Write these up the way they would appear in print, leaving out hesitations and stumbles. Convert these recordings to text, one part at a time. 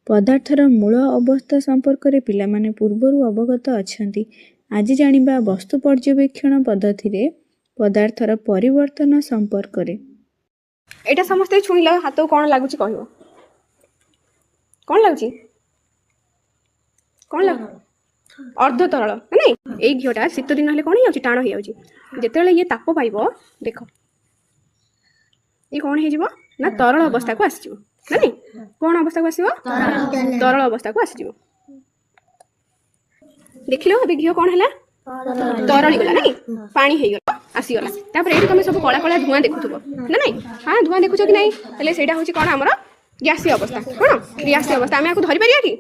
ପଦାର୍ଥର ମୂଳ ଅବସ୍ଥା ସମ୍ପର୍କରେ ପିଲାମାନେ ପୂର୍ବରୁ ଅବଗତ ଅଛନ୍ତି। ଆଜି ଜାଣିବା ବସ୍ତୁ ପର୍ଯ୍ୟବେକ୍ଷଣ ପଦ୍ଧତିରେ ପଦାର୍ଥର ପରିବର୍ତ୍ତନ ସମ୍ପର୍କରେ। ଏଇଟା ସମସ୍ତେ ଛୁଇଁଲ, ହାତକୁ କ'ଣ ଲାଗୁଛି କହିବ? କ'ଣ ଲାଗୁଛି? କ'ଣ ଲାଗୁଛି? ଅର୍ଦ୍ଧ ତରଳ ନା ନାଇଁ? ଏଇ ଘିଅଟା ଶୀତ ଦିନ ହେଲେ କ'ଣ ହେଇଯାଉଛି? ଟାଣ ହେଇଯାଉଛି। ଯେତେବେଳେ ଇଏ ତାପ ପାଇବ, ଦେଖ, ଇଏ କ'ଣ ହେଇଯିବ ନା ତରଳ ଅବସ୍ଥାକୁ ଆସିଯିବ ନା ନାଇଁ? କ'ଣ ଅବସ୍ଥାକୁ ଆସିବ? ତରଳ ଅବସ୍ଥାକୁ ଆସିଯିବ। ଦେଖିଲ, ଏବେ ଘିଅ କ'ଣ ହେଲା? ତରଳିଗଲା ନାଇଁ? ପାଣି ହେଇଗଲା, ଆସିଗଲା। ତାପରେ ଏଇଠି ତମେ ସବୁ କଳା କଳା ଧୂଆଁ ଦେଖୁଥିବ ନା ନାଇଁ? ହଁ, ଧୂଆଁ ଦେଖୁଛ କି ନାଇଁ? ହେଲେ ସେଇଟା ହେଉଛି କ'ଣ? ଆମର ଗ୍ୟାସୀୟ ଅବସ୍ଥା। କ'ଣ ଗ୍ୟାସୀୟ ଅବସ୍ଥା? ଆମେ ଆକୁ ଧରିପାରିବା କି?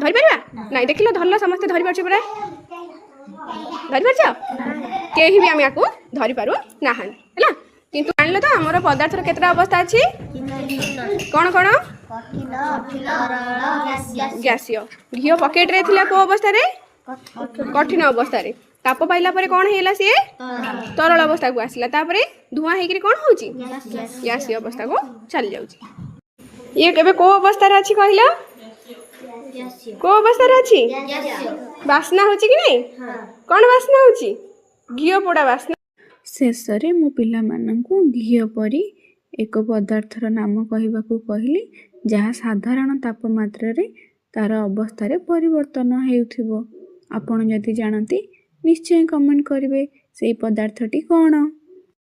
ଧରିପାରିବା ନାଇଁ। ଦେଖିଲ, ଧରିଲ, ସମସ୍ତେ ଧରିପାରୁଛ ପରା? ଧରିପାରୁଛ? କେହି ବି ଆମେ ଆକୁ ଧରିପାରୁ ନାହାନ୍ତି। ହେଲା, କିନ୍ତୁ ଜାଣିଲ ତ ଆମର ପଦାର୍ଥର କେତେଟା ଅବସ୍ଥା ଅଛି? କ'ଣ କ'ଣ? ଗ୍ୟାସୀୟ। ଘିଅ ପକେଟରେ ଥିଲା କୋଉ ଅବସ୍ଥାରେ? କଠିନ ଅବସ୍ଥାରେ। ତାପ ପାଇଲା ପରେ କ'ଣ ହେଇଗଲା? ସିଏ ତରଳ ଅବସ୍ଥାକୁ ଆସିଲା। ତାପରେ ଧୂଆଁ ହେଇକିରି କ'ଣ ହଉଛି? ଗ୍ୟାସୀୟ ଅବସ୍ଥାକୁ ଚାଲି ଯାଉଛି। ଇଏ କେବେ କୋଉ ଅବସ୍ଥାରେ ଅଛି କହିଲ? କୋଉ ଅବସ୍ଥାରେ ଅଛି? ବାସ୍ନା ହଉଛି କି ନାଇଁ? କ'ଣ ବାସ୍ନା ହଉଛି? ଘିଅ ପୋଡ଼ା ବାସ୍ନା। ଶେଷରେ ମୁଁ ପିଲାମାନଙ୍କୁ ଘିଅ ପରି ଏକ ପଦାର୍ଥର ନାମ କହିବାକୁ କହିଲି, ଯାହା ସାଧାରଣ ତାପମାତ୍ରାରେ ତାର ଅବସ୍ଥାରେ ପରିବର୍ତ୍ତନ ହେଉଥିବ। ଆପଣ ଯଦି ଜାଣନ୍ତି, ନିଶ୍ଚୟ କମେଣ୍ଟ କରିବେ ସେଇ ପଦାର୍ଥଟି କ'ଣ।